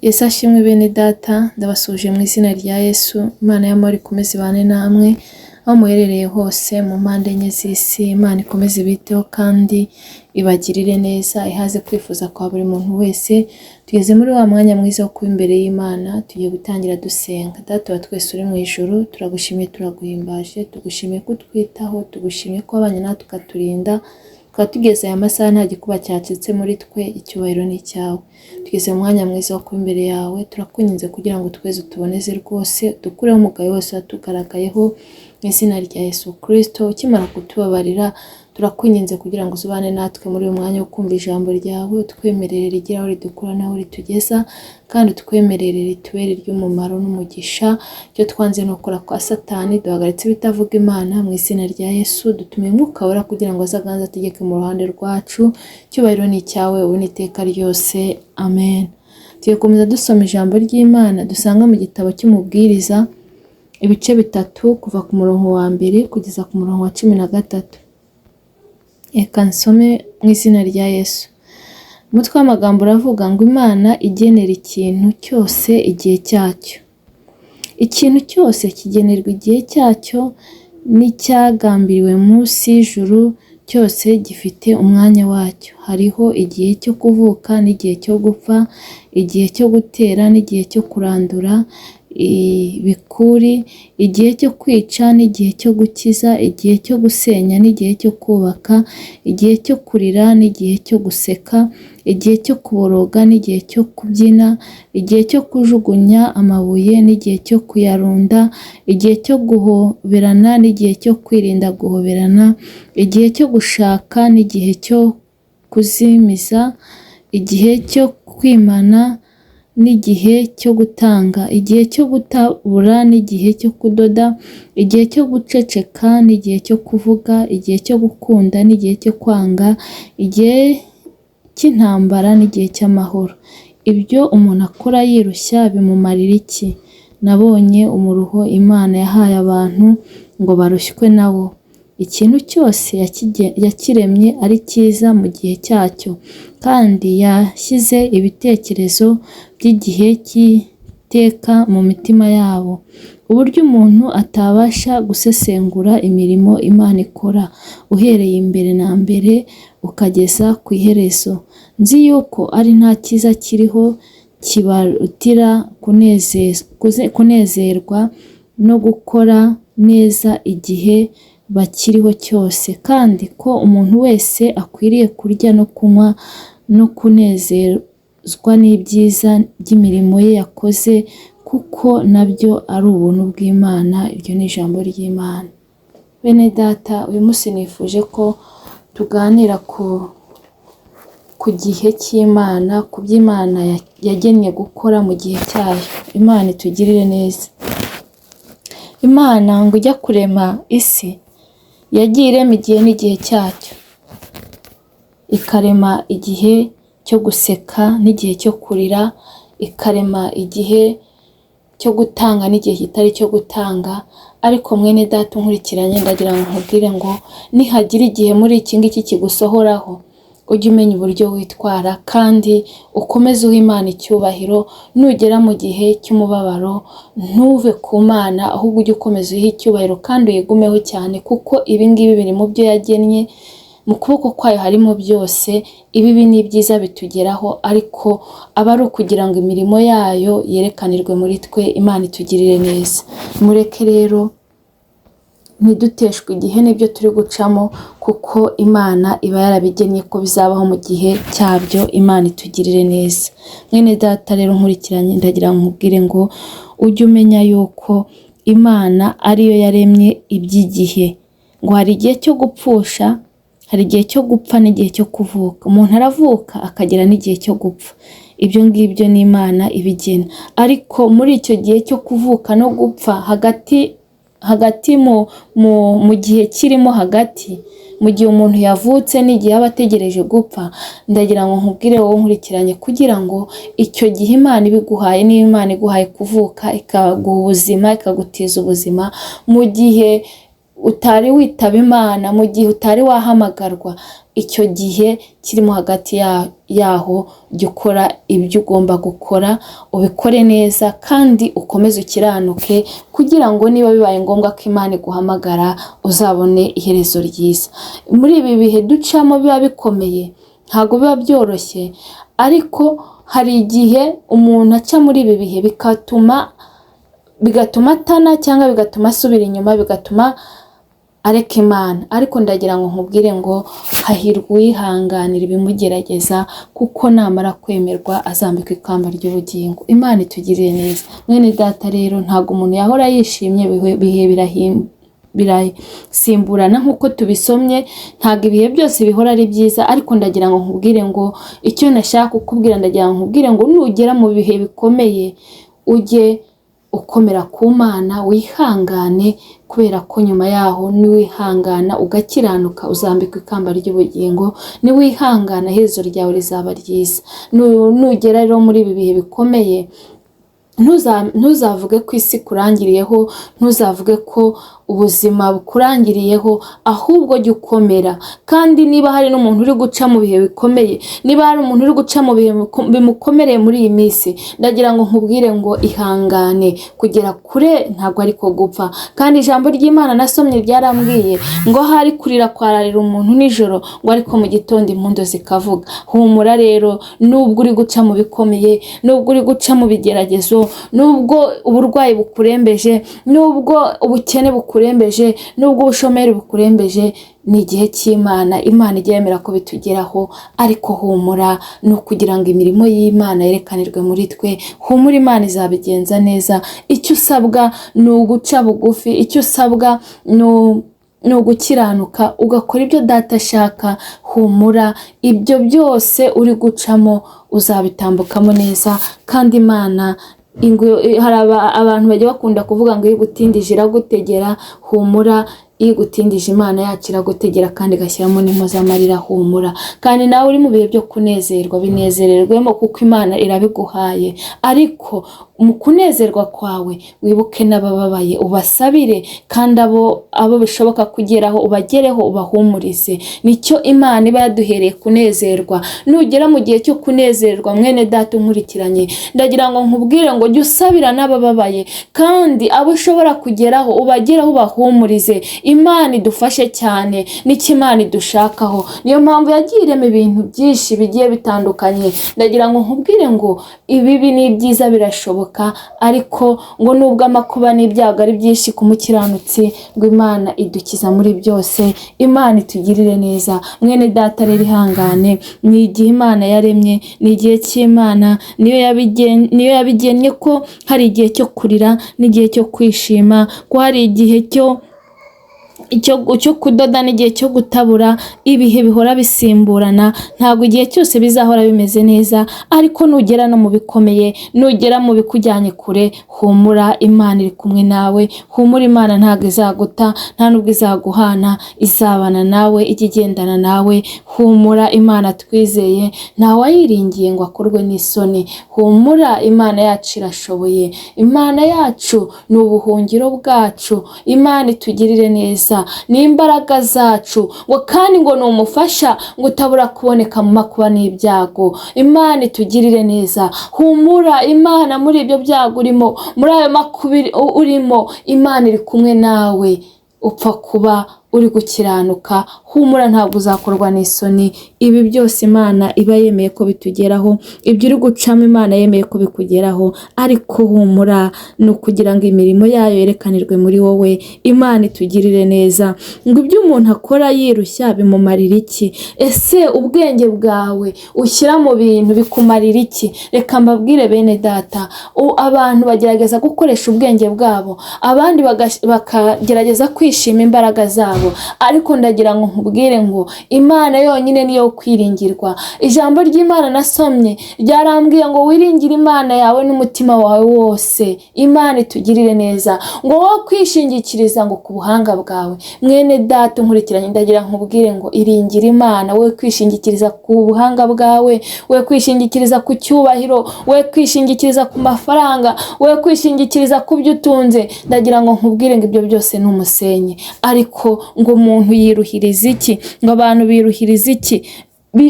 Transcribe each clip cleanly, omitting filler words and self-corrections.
Yesu ashimwe bene data, ndabasuhuje mu izina rya Yesu, Imana y'amahoro ikomeze ibane namwe, aho muherereye hose mu mpande enye z'isi, Imana ikomeze ibiteho kandi ibagirire neza, ihaze kwifuza kwa buri muntu wese. Tugeze muri wa mwanya mwiza wo kuba imbere y'Imana, tugiye gutangira dusenga. Data wa twese uri mu ijuru, turagushimiye, turaguhimbaje, tugushimiye ko utwitaho, tugushimiye ko wabanye natwe ukaturinda, tukaba tugeze aya masaha nta gikuba cyacitse muri twe, icyubahiro ni icyawe. Tugeze mu mwanya mwiza wo kuba imbere yawe, turakwinginze kugira ngo tweze utuboneze rwose, dukureho umugayo wose watugaragayeho, mu izina rya Yesu Kristo. Ukimara kutubabarira, turakwinginze kugira ngo uzubane natwe muri uyu mwanya wo kumva ijambo ryawe, utwemerere rigere aho ridukura n'aho ritugeza, kandi utwemerere ritubere iry'umumaro n'umugisha. Icyo twanze ni ukora kwa Satani, duhagaritse ibitavuga Imana mu izina rya Yesu. Dutumiye Umwuka Wera kugira ngo aze aganze ategeke mu ruhande rwacu. Icyubahiro ni icyawe ubu n'iteka ryose, amen. Tugiye gukomeza dusoma ijambo ry'Imana dusanga mu gitabo cy'Umubwiriza, ibice 3, kuva ku murongo wa 1 kugeza ku murongo wa 13. Reka nsome mu izina rya Yesu. Umutwe w'amagambo uravuga ngo Imana igenera ikintu cyose igihe cyacyo. Ikintu cyose kigenerwa igihe cyacyo, n'icyagambiriwe munsi y'ijuru cyose gifite umwanya wacyo. Hariho igihe cyo kuvuka n'igihe cyo gupfa, igihe cyo gutera n'igihe cyo kurandura ibikuri, igihe cyo kwica n'igihe cyo gukiza, igihe cyo gusenya n'igihe cyo kubaka, igihe cyo kurira n'igihe cyo guseka, igihe cyo kuboroga n'igihe cyo kubyina, igihe cyo kujugunya amabuye n'igihe cyo kuyarunda, igihe cyo guhoberana n'igihe cyo kwirinda guhoberana, igihe cyo gushaka n'igihe cyo kuzimiza, igihe cyo kwimana n'igihe cyo gutanga, igihe cyo gutabura n'igihe cyo kudoda, igihe cyo guceceka n'igihe cyo kuvuga, igihe cyo gukunda n'igihe cyo kwanga, igihe cy'intambara n'igihe cy'amahoro. Ibyo umuntu akora yirushya bimumarira iki? Nabonye umuruho Imana yahaye abantu ngo barushywe na wo. Ikintu cyose yakiremye ari cyiza mu gihe cyacyo, kandi yashyize ibitekerezo by'igihe cy'iteka mu mitima yabo, uburyo umuntu atabasha gusesengura imirimo Imana ikora, uhereye imbere na mbere ukageza ku iherezo. Nzi yuko ari nta cyiza kiriho kibarutira kunezerwa no gukora neza igihe bakiriho cyose, kandi ko umuntu wese akwiriye kurya no kunywa no kunezezwa n'ibyiza by'imirimo ye yakoze, kuko nabyo ari ubuntu bw'Imana. Iryo ni ijambo ry'Imana. Bene data, uyu munsi nifuje ko tuganira ku gihe cy'Imana, ku byo Imana yagennye gukora mu gihe cyayo. Imana itugirire neza. Imana ngo ijya kurema isi, yagiye irema igihe n'igihe cyacyo, ikarema igihe cyo guseka n'igihe cyo kurira, ikarema igihe cyo gutanga n'igihe kitari icyo gutanga. Ariko mwene data unkurikiranye, ndagira ngo nkubwire ngo nihagira igihe muri iki ngiki kigusohoraho, ujye umenya uburyo witwara kandi ukomeze uhe Imana icyubahiro. Nugera mu gihe cy'umubabaro ntuve ku Mana, ahubwo ujye ukomeza uyihe icyubahiro kandi uyigumeho cyane, kuko ibi ngibi biri mu byo yagennye, mu kuboko kwayo harimo byose. Ibibi n'ibyiza bitugeraho, ariko aba ari ukugira ngo imirimo yayo yerekanirwe muri twe. Imana itugirire neza. Mureke rero ntiduteshwe igihe n'ibyo turi gucamo, kuko Imana iba yarabigennye ko bizabaho mu gihe cyabyo. Imana itugirire neza. Mwene data rero nkurikiranye, ndagira ngo nkubwire ngo ujye umenya yuko Imana ariyo yaremye iby'igihe, ngo hari igihe cyo gupfusha, hari igihe cyo gupfa n'igihe cyo kuvuka. Umuntu aravuka akagera n'igihe cyo gupfa. Ibyo ngibyo ni Imana ibigena. Ariko muri icyo gihe cyo kuvuka no gupfa, hagati hagati mu gihe kirimo hagati, mu gihe umuntu yavutse n'igihe aba ategereje gupfa, ndagira ngo nkubwire wowe nkurikiranye, kugira ngo icyo gihe Imana ibiguhaye, niba Imana iguhaye kuvuka, ikaguha ubuzima, ikagutiza ubuzima mu gihe utari witaba Imana, mu gihe utari wahamagarwa, icyo gihe kirimo hagati yaho, jya ukora ibyo ugomba gukora, ubikore neza kandi ukomeze ukiranuke, kugira ngo niba bibaye ngombwa ko Imana iguhamagara uzabone iherezo ryiza. Muri ibi bihe ducamo biba bikomeye, ntabwo biba byoroshye, ariko hari igihe umuntu aca muri ibi bihe bigatuma atana cyangwa bigatuma asubira inyuma, bigatuma areka Imana. Ariko ndagira ngo nkubwire ngo hahirwa uwihanganira ibimugerageza, kuko namara kwemerwa azambikwa ikamba ry'ubugingo. Imana itugirire neza. Mwene data rero, ntabwo umuntu yahora yishimye, ibihe birasimburana nk'uko tubisomye, ntabwo ibihe byose bihora ari byiza. Ariko ndagira ngo nkubwire ngo icyo nashaka kukubwira, ndagira ngo nkubwire ngo nugera mu bihe bikomeye ujye ukomera ku Mana, wihangane, kubera ko nyuma yaho niwihangana ugakiranuka uzambikwa ikamba ry'ubugingo, niwihangana iherezo ryawe rizaba ryiza. Nugera rero muri ibi bihe bikomeye, ntuzavuge ko isi ikurangiriyeho, ntuzavuge ko ubuzima bukurangiriyeho, ahubwo jya ukomera. Kandi niba hari n'umuntu uri guca mu bihe bikomeye, niba hari umuntu uri guca mu bihe bimukomereye muri iyi minsi, ndagira ngo nkubwire ngo ihangane, kugera kure ntabwo ariko gupfa. Kandi ijambo ry'Imana nasomye ryarambwiye ngo ahari kurira kwararira umuntu nijoro, ngo ariko mu gitondo impundu zikavuga. Humura rero, nubwo uri guca mu bikomeye, nubwo uri guca mu bigeragezo, nubwo uburwayi bukurembeje, nubwo ubukene bukurembeje, nubwo ubushomeri bukurembeje, ni igihe cy'Imana. Imana ijya yemera ko bitugeraho, ariko humura, ni ukugira ngo imirimo y'Imana yerekanirwe muri twe. Humura, Imana izabigenza neza. Icyo usabwa ni uguca bugufi, icyo usabwa ni ugukiranuka, ugakora ibyo data ashaka. Humura, ibyo byose uri gucamo uzabitambukamo neza. Kandi Imana, hari abantu bajya bakunda kuvuga ngo iyo igutindije iragutegera. Humura, iyo igutindije Imana yacu iragutegera kandi igashyiramo n'impozamarira. Humura. Kandi nawe uri mu bihe byo kunezerwa, binezererwemo kuko Imana irabiguhaye, ariko mu kunezerwa kwawe wibuke n'abababaye, ubasabire, kandi abo bishoboka kugeraho ubagereho, ubahumurize. Nicyo Imana iba yaduhereye kunezerwa. Nugera mu gihe cyo kunezerwa, mwene data unkurikiranye, ndagira ngo nkubwire ngo jya usabira n'abababaye, kandi abo ushobora kugeraho ubagereho, ubahumurize. Imana idufashe cyane, nicyo Imana idushakaho. Niyo mpamvu yagiye irema ibintu byinshi bigiye bitandukanye. Ndagira ngo nkubwire ngo ibibi n'ibyiza birashoboka, ariko ngo nubwo amakuba n'ibyago ari byinshi ku mukiranutsi, ngo Imana idukiza muri byose. Imana itugirire neza. Mwene data rero ihangane, ni igihe Imana yaremye, ni igihe cy'Imana, niyo yabigennye ko hari igihe cyo kurira n'igihe cyo kwishima, ko hari igihe cyo kudoda n'igihe cyo gutabura. Ibihe bihora bisimburana, ntabwo igihe cyose bizahora bimeze neza, ariko nugera no mu bikomeye, nugera mu bikujyanye kure, humura, Imana iri kumwe nawe. Humura, Imana ntabwo izaguta, nta nubwo izaguhana, izabana nawe, ijya igendana nawe. Humura, Imana twizeye ntawayiringiye ngo akorwe n'isoni. Humura, Imana yacu irashoboye, Imana yacu ni ubuhungiro bwacu. Imana itugirire neza, ni imbaraga zacu, ngo kandi ngo ni umufasha ngo utabura kuboneka mu makuba n'ibyago. Imana itugirire neza. Humura, Imana muri ibyo byago urimo, muri ayo makuba urimo, Imana iri kumwe nawe, upfa kuba uri gukiranuka. Humura, ntabwo uzakorwa n'isoni. Ibi byose Imana iba yemeye ko bitugeraho, ibyo uri gucamo Imana yemeye ko bikugeraho, ariko humura, ni ukugira ngo imirimo yayo yerekanirwe muri wowe. Imana itugirire neza. Ngo ibyo umuntu akora yirushya bimumarira iki? Ese ubwenge bwawe ushyira mu bintu bikumarira iki? Reka mbabwire bene data, abantu bagerageza gukoresha ubwenge bwabo, abandi bakagerageza kwishima imbaraga zabo. byabo. Ariko ndagira ngo nkubwire ngo Imana yonyine niyo kwiringirwa. Ijambo ry'Imana nasomye ryarambwiye ngo wiringire Imana yawe n'umutima wawe wose. Imana itugirire neza. Ngo wowe kwishingikiriza ngo ku buhanga bwawe. Mwene data unkurikiranye, ndagira nkubwire ngo iringire Imana, wowe kwishingikiriza ku buhanga bwawe, we kwishingikiriza ku cyubahiro, we kwishingikiriza ku mafaranga, we kwishingikiriza ku byo utunze. Ndagira ngo nkubwire ngo ibyo byose ni umusenyi. Ariko ngo umuntu yiruhiriza iki? Ngo abantu biruhiriza iki?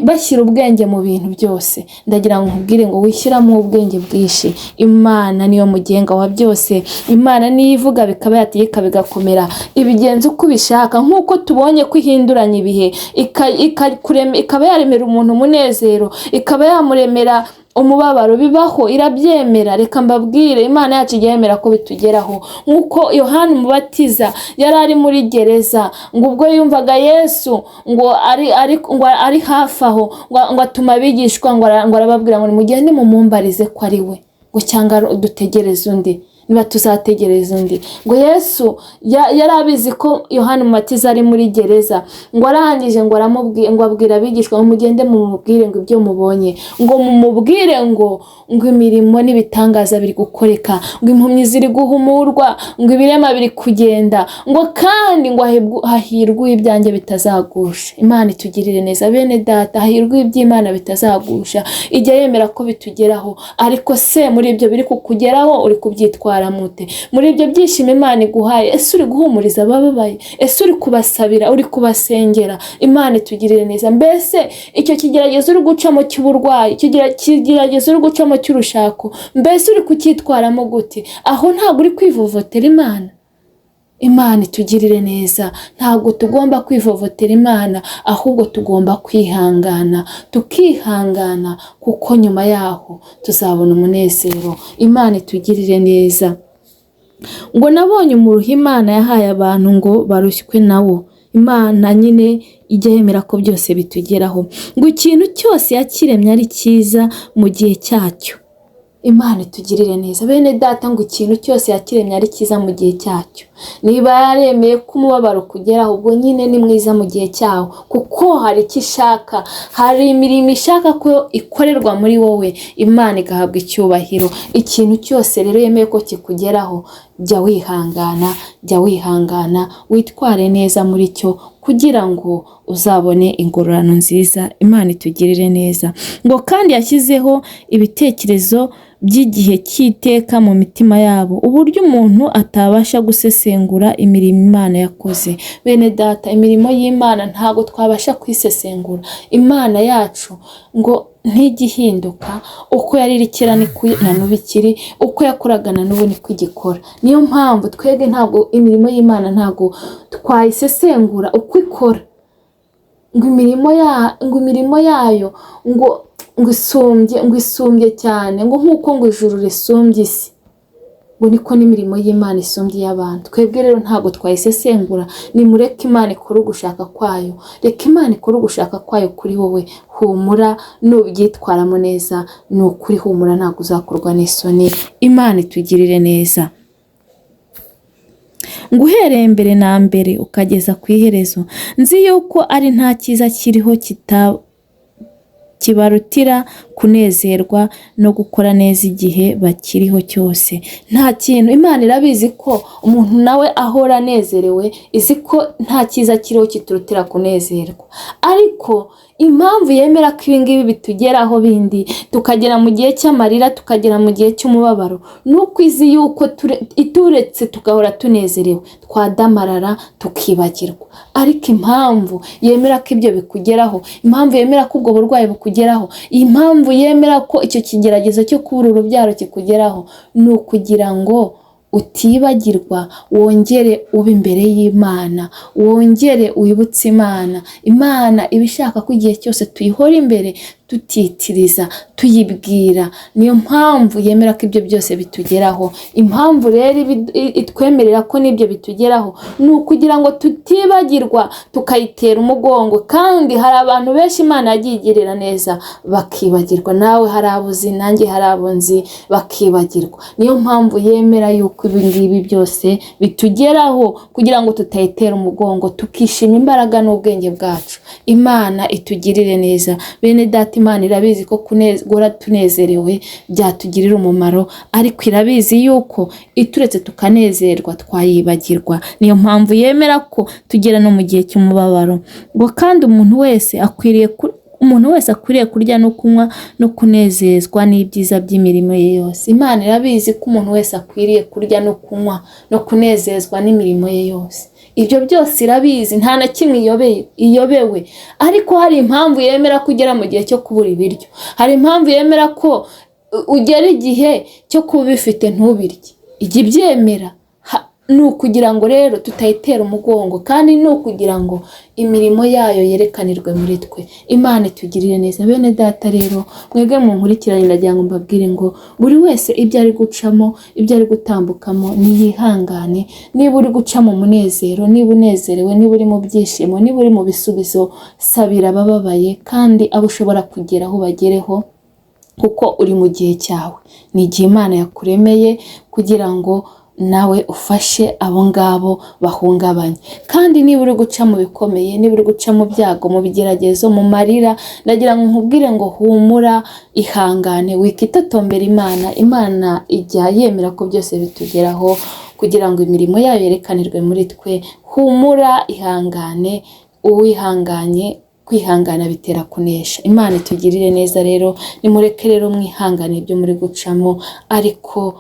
Bashyira ubwenge mu bintu byose. Ndagira ngo nkubwire ngo wishyiramo ubwenge bwinshi. Imana niyo mugenga wa byose. Imana niyo ivuga bikaba, yategeka bigakomera, ibigenza uko ubishaka. Nk'uko tubonye ko ihinduranya ibihe, ikaba yaremera umuntu umunezero, ikaba yamuremera umubabaro, bibaho, irabyemera. Reka mbabwire, Imana yacu ijya yemera ko bitugeraho. Nk'uko Yohani Umubatiza yari ari muri gereza, ngo ubwo yumvaga Yesu ngo ari hafi aho, ngo atuma abigishwa, ngo arababwira ngo nimugende mumumbarize ko ari we, ngo cyangwa dutegereze undi, niba tuzategereza undi. Ngo Yesu yari abizi ko Yohani Umubatiza ari muri gereza, ngo arangije ngo aramubwi-, ngo abwira abigishwa ngo mugende mumubwire ngo ibyo mubonye, ngo mumubwire ngo imirimo n'ibitangaza biri gukoreka, ngo impumyi ziri guhumurwa, ngo ibirema biri kugenda, ngo kandi ngo hahirwe ibyanjye bitazagusha. Imana itugirire neza bene data, hahirwe iby'Imana bitazagusha. Ijya yemera ko bitugeraho, ariko se muri ibyo biri kukugeraho uri kubyitwara mute? Muri ibyo byishimo Imana iguhaye, ese uri guhumuriza abababaye? Ese uri kubasabira? Uri kubasengera? Imana itugirire neza. Mbese icyo kigeragezo uri gucamo cy'uburwayi, icyo kigeragezo uri gucamo cy'urushako, mbese uri kucyitwaramo gute? Aho ntabwo uri kwivovotera Imana? Imana itugirire neza. Ntabwo tugomba kwivovotera Imana, ahubwo tugomba kwihangana, tukihangana, kuko nyuma yaho tuzabona umunezero. Imana itugirire neza. Ngo nabonye umuruho Imana yahaye abantu ngo barushywe nawo. Imana nyine ijya yemera ko byose bitugeraho. Ngo ikintu cyose yakiremye ari cyiza mu gihe cyacyo. Imana itugirire neza bene data, ngo ikintu cyose yakiremye ari cyiza mu gihe cyacyo. Niba yaremeye ko umubabaro ukugeraho, ubwo nyine ni mwiza mu gihe cyawo, kuko hari icyo ishaka, hari imirimo ishaka ko ikorerwa muri wowe, Imana igahabwa icyubahiro. Ikintu cyose rero yemeye ko kikugeraho, jya wihangana, jya wihangana, witware neza muri cyo, kugira ngo uzabone ingororano nziza. Imana itugirire neza. Ngo kandi yashyizeho ibitekerezo by'igihe cy'iteka mu mitima yabo, uburyo umuntu atabasha gusesengura imirimo Imana yakoze. Bene data, imirimo y'Imana ntabwo twabasha kuyisesengura. Imana yacu ngo ntijya ihinduka, uko yari iri kera niko na n'ubu ikiri, uko yakoraga na n'ubu niko igikora. Niyo mpamvu twebwe ntabwo imirimo y'Imana ntabwo twayisesengura uko ikora. Ngo imirimo yayo ngo isumbye cyane, ngo nk'uko ngo ijuru risumbye isi, ngo niko n'imirimo y'Imana isumbye iy'abantu. Twebwe rero ntabwo twayisesengura. Nimureke Imana ikore ugushaka kwayo, reka Imana ikore ugushaka kwayo kuri wowe. Humura, nubyitwaramo neza, ni ukuri humura, ntabwo uzakorwa n'isoni. Imana itugirire neza. Ngo uhereye mbere na mbere ukageza ku iherezo, nzi yuko ari nta cyiza kiriho kibarutira kunezerwa no gukora neza igihe bakiriho cyose. Nta kintu, Imana irabizi ko umuntu nawe ahora anezerewe, izi ko nta cyiza kiriho kiturutira kunezerwa. Ariko impamvu yemera ko ibi ngibi bitugeraho bindi, tukagera mu gihe cy'amarira, tukagera mu gihe cy'umubabaro, ni uko izi yuko ituretse tugahora tunezerewe, twadamarara tukibagirwa. Ariko impamvu yemera ko ibyo bikugeraho, impamvu yemera ko ubwo burwayi bukugeraho, impamvu yemera ko icyo kigeragezo cyo kubura urubyaro kikugeraho, ni ukugira ngo utibagirwa, wongere ube imbere y'Imana, wongere wibutse Imana. Imana iba ishaka ko igihe cyose tuyihora imbere, Tutitiriza, tuyibwira. Niyo mpamvu yemera ko ibyo byose bitugeraho. Impamvu rero itwemerera ko n'ibyo bitugeraho ni ukugira ngo tutibagirwa tukayitera umugongo. Kandi hari abantu benshi Imana yagiye igirira neza bakibagirwa. Nawe hari abo uzi, nanjye hari abo nzi bakibagirwa. Niyo mpamvu yemera yuko ibi ngibi byose bitugeraho, kugira ngo tutayitera umugongo, tukishima imbaraga n'ubwenge bwacu. Imana itugirire neza, bene Data. Imana irabizi ko guhora tunezerewe byatugirira umumaro, ariko irabizi yuko ituretse tukanezerwa twayibagirwa. Niyo mpamvu yemera ko tugera no mu gihe cy'umubabaro. Ngo kandi umuntu wese akwiriye kurya no kunywa no kunezezwa n'ibyiza by'imirimo ye yose. Imana irabizi ko umuntu wese akwiriye kurya no kunywa no kunezezwa n'imirimo ye yose. Ibyo byose irabizi, nta na kimwe iyobewe. Ariko hari impamvu yemera ko ugera mu gihe cyo kubura ibiryo. Hari impamvu yemera ko ugera igihe cyo kuba ubifite ntubirye. Ijya ibyemera. Ni ukugira ngo rero tutayitera umugongo, kandi ni ukugira ngo imirimo yayo yerekanirwe muri twe. Imana itugirire neza, bene Data. Rero mwebwe mu nkurikirane, ndagira ngo mbabwire ngo buri wese ibyo ari gucamo, ibyo ari gutambukamo, niyihangane. Niba uri guca mu munezero, niba unezerewe, niba uri mu byishimo, niba uri mu bisubizo, sabira abababaye, kandi abo ushobora kugeraho bagereho, kuko uri mu gihe cyawe. Ni igihe Imana yakuremeye kugira ngo nawe ufashe abo ngabo bahungabanye. Kandi niba uri guca mu bikomeye, niba uri guca mu byago, mu bigeragezo, mu marira, ndagira ngo nkubwire ngo humura, ihangane, wikitotombera Imana. Imana ijya yemera ko byose bitugeraho kugira ngo imirimo yayo yerekanirwe muri twe. Humura, ihangane. Uwihanganye, kwihangana bitera kunesha. Imana itugirire neza. Rero nimureke rero mwihangane ibyo muri gucamo, ariko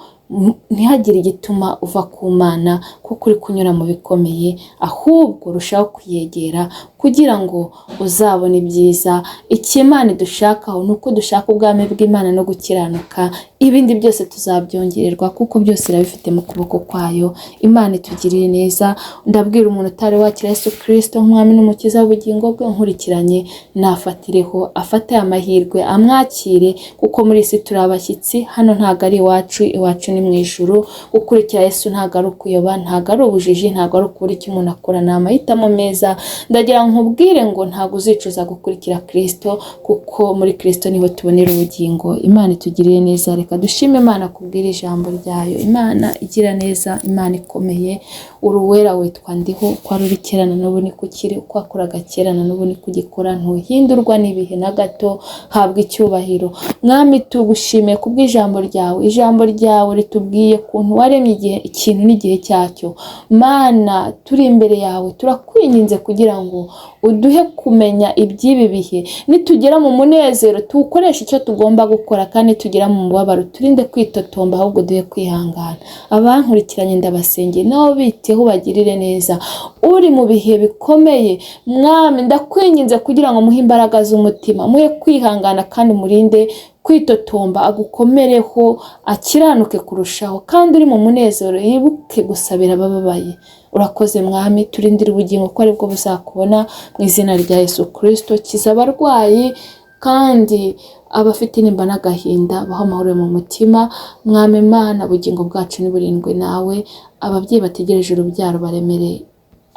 ntihagire igituma uva ku Mana kuko uri kunyura mu bikomeye, ahubwo urushaho kuyegera kugira ngo uzabone ibyiza. Icyo Imana idushakaho ni uko dushaka ubwami bw'Imana no gukiranuka, ibindi byose tuzabyongererwa, kuko byose irabifite mu kuboko kwayo. Imana itugirire neza. Ndabwira umuntu utari wakira Yesu Kirisito nk'umwami n'umukiza w'ubugingo bwe nkurikiranye, nafatireho, afate aya mahirwe, amwakire, kuko muri iyi si turi abashyitsi. Hano ntabwo ari iwacu, iwacu ni mu ijuru. Gukurikira Yesu ntabwo ari ukuyoba, ntabwo ari ubujiji, ntabwo ari ukubura icyo umuntu akora, ni amahitamo meza. Ndagira ngo nkubwire ngo ntabwo uzicuza gukurikira Kirisito, kuko muri Kirisito niho tubonera ubugingo. Imana itugirire neza. Reka dushime Imana kubwira ijambo ryayo. Imana igira neza, Imana ikomeye, uri uwera, witwa Ndiho. Uko wari uri kera na n'ubu niko ukiri, uko wakoraga kera na n'ubu niko ugikora, ntuhindurwa n'ibihe na gato. Habwa icyubahiro, Mwami. Tugushimiye kubw'ijambo ryawe. Ijambo ryawe ritubwiye ukuntu waremye igihe, ikintu n'igihe cyacyo. Mana, turi imbere yawe, turakwinginze kugira ngo uduhe kumenya iby'ibi bihe. Nitugera mu munezero tuwukoreshe icyo tugomba gukora, kandi nitugera mu mubabaro turinde kwitotomba, ahubwo duhe kwihangana. Abankurikiranye ndabasengeye, nabo biteho, ubagirire neza. Uri mu bihe bikomeye, Mwami, ndakwinginze kugira ngo muhe imbaraga z'umutima, muhe kwihangana, kandi umurinde kwitotomba, agukomereho, akiranuke kurushaho. Kandi uri mu munezero yibuke gusabira abababaye. Urakoze Mwami, turindire ubugingo ko aribwo buzakubona, mu izina rya Yesu Kirisito. Kiza abarwayi, kandi abafite intimba n'agahinda baha amahoro mu mutima. Mwami Imana, ubugingo bwacu niburindwe nawe. Ababyeyi bategereje urubyaro baremere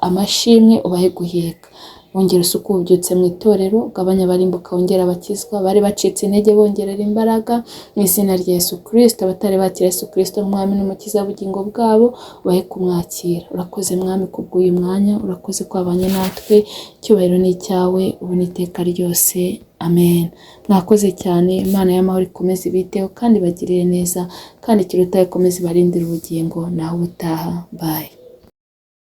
amashimwe, ubahe guheka. Wongera usuku ububyutse mu itorero, ugabanya abarimbuka, wongera abakizwa, bari bacitse intege bongerera imbaraga, mu izina rya Yesu Kirisito. Abatari bakira Yesu Kirisito nk'umwami n'umukiza w'ubugingo bwabo, ubahe kumwakira. Urakoze Mwami kubw'uyu mwanya, urakoze ko wabanye natwe. Icyubahiro ni icyawe ubu n'iteka ryose, amen. Mwakoze cyane. Imana y'amahoro ikomeze ibiteho kandi ibagirire neza, kandi ikiruta ikomeze ibarindire ubugingo. Naho ubutaha, bye.